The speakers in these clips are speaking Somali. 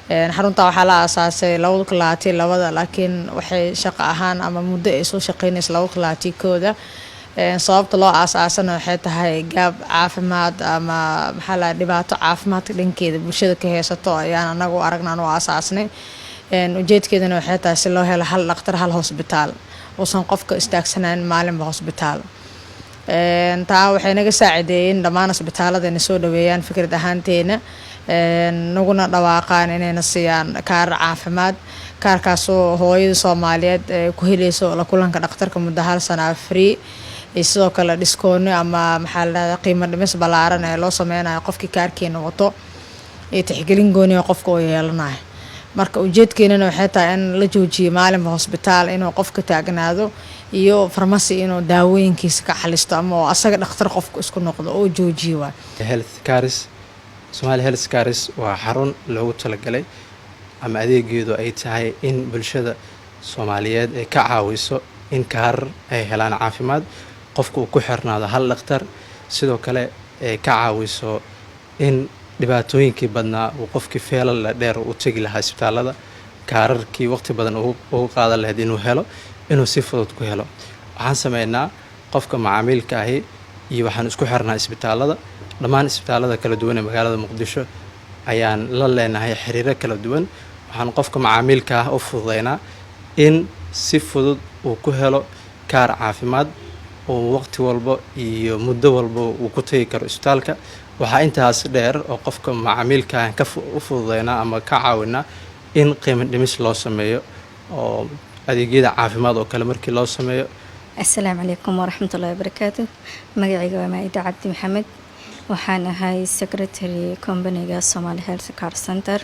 Xarunta waxaa la aasaasay 2022-da, laakiin waxay shaqo ahaan ama muddo ay soo shaqeynaysa 2021-da. Sababta loo aasaasana waxay tahay gaab caafimaad ama, maxaa la, dhibaato caafimaadka dhankeeda bulshada ka haysato ayaan anagu aragnaan u aasaasnay. Ujeedkeedana waxay tahay si loo helo hal dhaqtar, hal hosbitaal, uusan qofka istaagsanayn maalinba hosbitaal. Taa waxay naga saacideeyeen dhammaan isbitaalada inay soo dhaweeyaan fikrad ahaanteena, naguna dhawaaqaan inayna siiyaan kaarar caafimaad, kaarkaasoo hooyada Soomaaliyeed ee ku heleyso la kulanka dhakhtarka muddo hal sana free, iyo sidoo kale discount ama, maxaa la dhahdaa, qiimo dhimis ballaaran ee loo sameynayo qofkii kaarkeena wato, iyo tixgelin gooniya qofka oo yeelanayo. Marka ujeedkeenana waxay tahay in la joojiyo maalinba hosbitaal inuu qofka taagnaado iyo farmasi inuu daawooyinkiisa ka xalisto ama oo asaga dhakhtar qofku isku noqdo oo joojiyo waay. Health Cares, Somali Health Cares, waa xarun loogu talagalay ama adeegeedu ay tahay in bulshada Soomaaliyeed ay ka caawiso in kaarar ay helaan caafimaad, qofka uu ku xirnaado hal dhakhtar. Sidoo kale ay ka caawiso in dhibaatooyinkii badnaa uu qofkii feelal dheer u tegi lahaa isbitaalada, kaararkii waqti badan ugu qaadan lahayd inuu helo, inuu si fudud ku helo. Waxaan sameynaa qofka macaamiilka ahi iyo waxaan isku xirnaa isbitaalada, dhammaan isbitaalada kala duwan ee magaalada Muqdisho ayaan la leenahay xiriiro kala duwan. Waxaan qofka macaamiilka ah u fududeynaa in si fudud uu ku helo kaar caafimaad oo waqti walba iyo muddo walba uu ku tegi karo isbitaalka. Waxaa intaas dheer oo qofka macaamiilka ah ka u fududeynaa ama ka caawinaa in qiimo dhimis loo sameeyo oo adeegyada caafimaad oo kale markii loo sameeyo. Asalaamu calaykum waraxmatullahi wabarakaatu. Magacayga waa Maaida Cabdi Maxamed. Waxaan ahay secretary companyga Somali Health Card Center,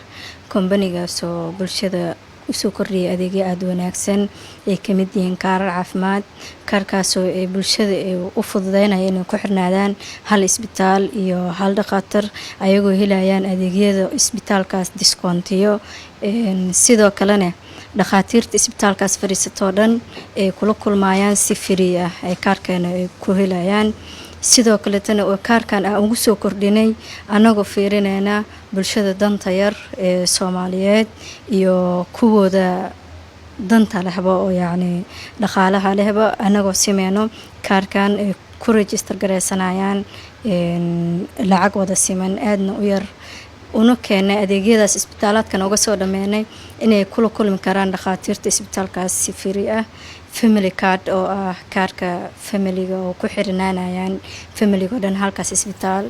companygaasoo bulshada usoo kordhiyay adeegyo aada u wanaagsan ay kamid yihiin kaarar caafimaad, kaarkaasoo ee bulshada ay u fududeynaya inay ku xirnaadaan hal isbitaal iyo hal dhakhaatiir, ayagoo helayaan adeegyada isbitaalkaas discountiyo. Sidoo kalena dhakhaatiirta isbitaalkaas fadhiisatoo dhan ay kula kulmayaan si free ah ay kaarkeena ay ku helayaan. Sidoo kaleetana oo kaarkan aan ugu soo kordhinay anagoo fiirinayna bulshada danta yar ee Soomaaliyeed iyo kuwooda danta lehba oo yacni dhaqaalaha lehba, anagoo simeyno kaarkan ay ku register gareysanayaan lacag wada siman aadna u yar, una keenay adeegyadaas isbitaalaadkan uga soo dhameynay inay kula kulmi karaan dhakhaatiirta isbitaalkaas si free ah. Family card oo ah kaarka familiga oo ku xirnaanayaan familiga oo dhan halkaas isbitaal.